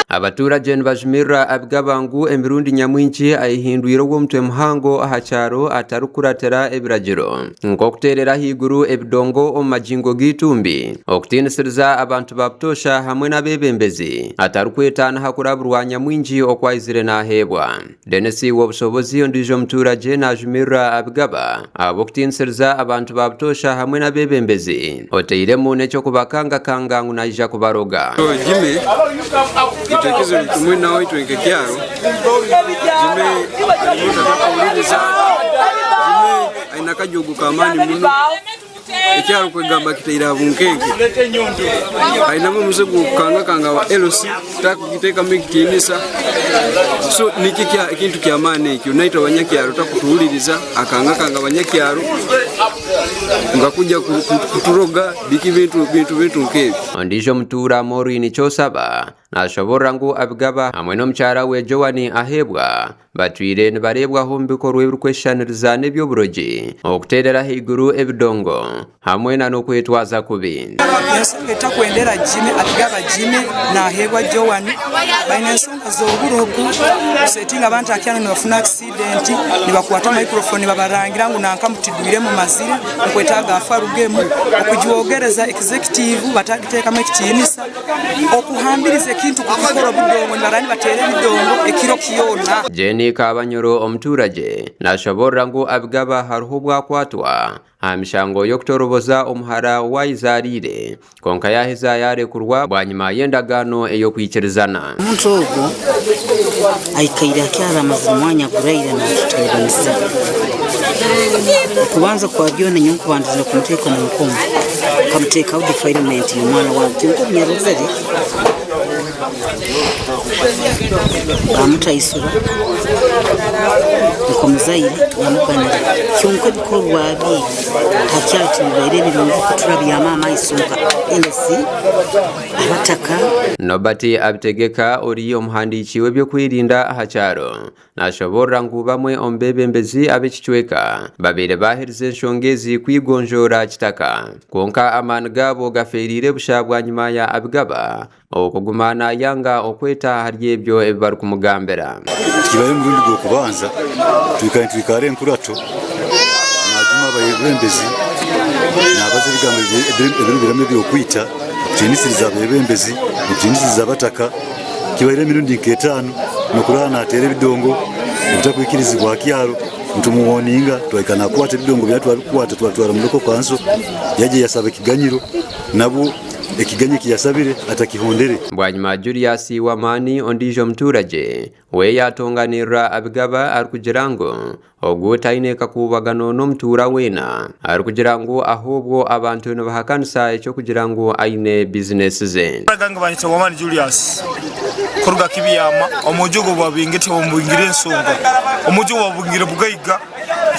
Abaturage nibajumirira Abigaba ngu emirundi nyamwingi ayehindwire ow'omutwe muhango aha kyaro atarikukuratira ebiragiro nk'okuteerera ahaiguru ebidongo omu magingo g'eitumbi, okutiinisiriza abantu ba butoosha hamwe n'abeebembezi atarikweta n'aha kuraburwa nyamwingi oku aizire naaheebwa. Denis Wobushobozi ondiijo mutuuragye naajumirira Abigaba ahabw'okutiinisiriza abantu ba butoosha hamwe n'abeebembezi oteiremu n'eky'okubakangakanga ngu naija kubaroga. Jimmy itwe ekizibu tumwinaho itwe nk'ekyaro, Jimmy ari muntu atakuhuririza, Jimmy aine akajogo k'amaani muno. Eki arikwegamba akitaire aha bunkenke. Ainemu omuze gw'okukangakanga aba LC takugiteekamu ekitiinisa. So nikyo ekintu ky'amaani ekyo. Naitwe abanyakyaro takutuhuririza, akangakanga abanyakyaro ngu akwija kuturoga biki bintu bintu nk'ebyo. Ondiijo omutuura Maureen Kyosaba nashoborora ngu Abigaba hamwe n'omukyara we Joan Aheebwa Batwire nibareebwaho omu bikorwa ebirikweshushaniriza n'eby'oburogi, okuteerera ahaiguru ebidongo, hamwe na n'okwetwaza kubi. Ensonga etakwendera Jimmy Abigaba Jimmy naheebwa Joan baine ensonga z'oburogo kusetinga abantu akyanu nibafuna accident nibakwata microphone nibabarangira ngu nanka mutidwire mumazire mukwetaaga afe arugemu okugyogereza executive batagitekamu ekitinisa. Okuhambiriza ekintu kukikora obudongo nibarara nibateera ebidongo ekiro kyona. Jane Kabanyoro omuturagye nashoborora ngu Abigaba hariho obu akwatwa aha mishango y'okutoroboza omuhara ou ayezariire kwonka yaheza yarekurwa bwanyima y'endagaano ey'okwikirizana. Omuntu ogwo aikaire akyaro amazire omwanya guraire naatuteebanisa. Okubanza kwa byona nyowe nkubandize kumuteeka omu nkomo. Nkamuteekaho defilement y'omwana wange kyonka obu nyarozire baamutaisura nk'omuzaire namuganira kyonka ebikorwa bye hakyaro tibibaire birungi kuturabyama amaiso nka LC abataka. Norbert Abitegeka ori omuhandiiki w'ebyokwerinda aha kyaro Nashoboorora ngu bamwe omu beebembezi ab'ekicweka babaire baaherize enshonga ezi kwigonjoora kitaka kwonka amaani gaabo gafeereire busha bwanyima ya Abigaba okuguma nayanga okweta ahari ebyo ebi barikumugambira. Tikibaire omurundi gw'okubanza twikara nitwikara enkurato najuma abeebembezi nabaza ebigambo ebirugiremu eby'okwita, okutiinisiriza abeebembezi, okutiinisiriza abataka. Kibaire emirundi nk'etaano n'okurara naateera ebidongo ebitarikwikirizibwa aha kyaro nitumuwoninga twahika naakwata ebidongo bya twabikukwata twabitwara omu local council yaija yasaba ekiganyiro nabwo ekiganyo eki yasabire atakihondere. Bwanyima Julius Wamani ondiijo mutuuragye we yaatonganirira Abigaba arikugira ngu Ogu taine kakuubagano n'omutuura weena, arikugira ngu ahobwo abantu nibahakanisa eky'okugira ngu aine bizinesi ze. Agange banyeta Wamani Julius kuruga Kibyama omuji ogwo gwabingire tibamubingire ensonga omuji ogwo babungire bugaiga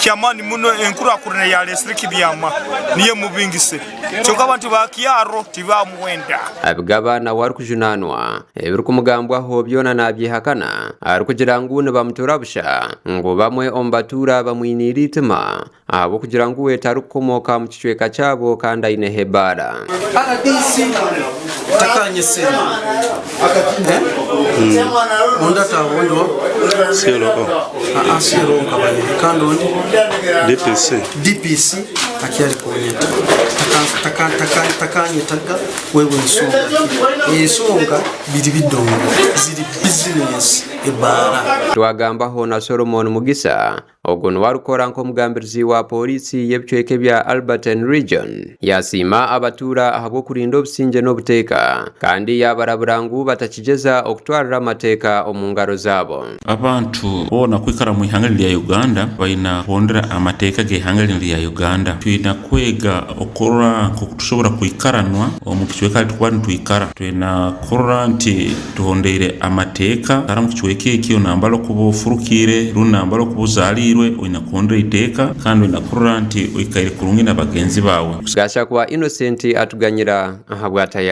kyamani muno enkurakurana eyalesire Kibyama niyo emubingise. Kyonka abantu ba kyaro tibamwenda. Abigaba nawe arikujunaanwa ebirikumugambwaho byona nabyehakana arikugira ngu nibamutura busha ngu bamwe omu batuura bamwiniire eitima ahabw'okugira ngu we tarikukomooka mu kicweka kyabo kandi aineho ebaara. Rdc takanyetsire ondi ataaha ondi wa CLO. Aa CLO nkabaire kandi ondi DPC. DPC akyari kunyeta Takanyetaga wewe nsonga ki? Ensonga biri bidongo ziri bizinesi ebaara. Twagambaho na Solomon Mugisa, Ogu niwe arikukora nk'omugambirizi wa pooriisi y'ebicweka ebya Albertine Region. Yasiima abatuura ahabw'okurinda obusingye n'obuteeka kandi yaabarabura ngu batakigyeza okutwarira amateeka omu ngaro zaabo. Abantu boona kwikara omu ihanga rinu rya Uganda baina kuhondera amateeka g'ihanga rinu rya Uganda. Twina kwega okurora nkoku tusobora kwikaranwa omu kicweka ahi tukuba nitwikara. Twina kurora nti tuhondeire amateeka kara omu kicweka ekyo nambara okuba ofurukiire rundi nambara okuba ozaaliirwe oina kuhondera iteeka kandi oina kurora nti oikaire kurungi na bagenzi baawe. Gashakwa Innocent atuganyira ahabwa tayari.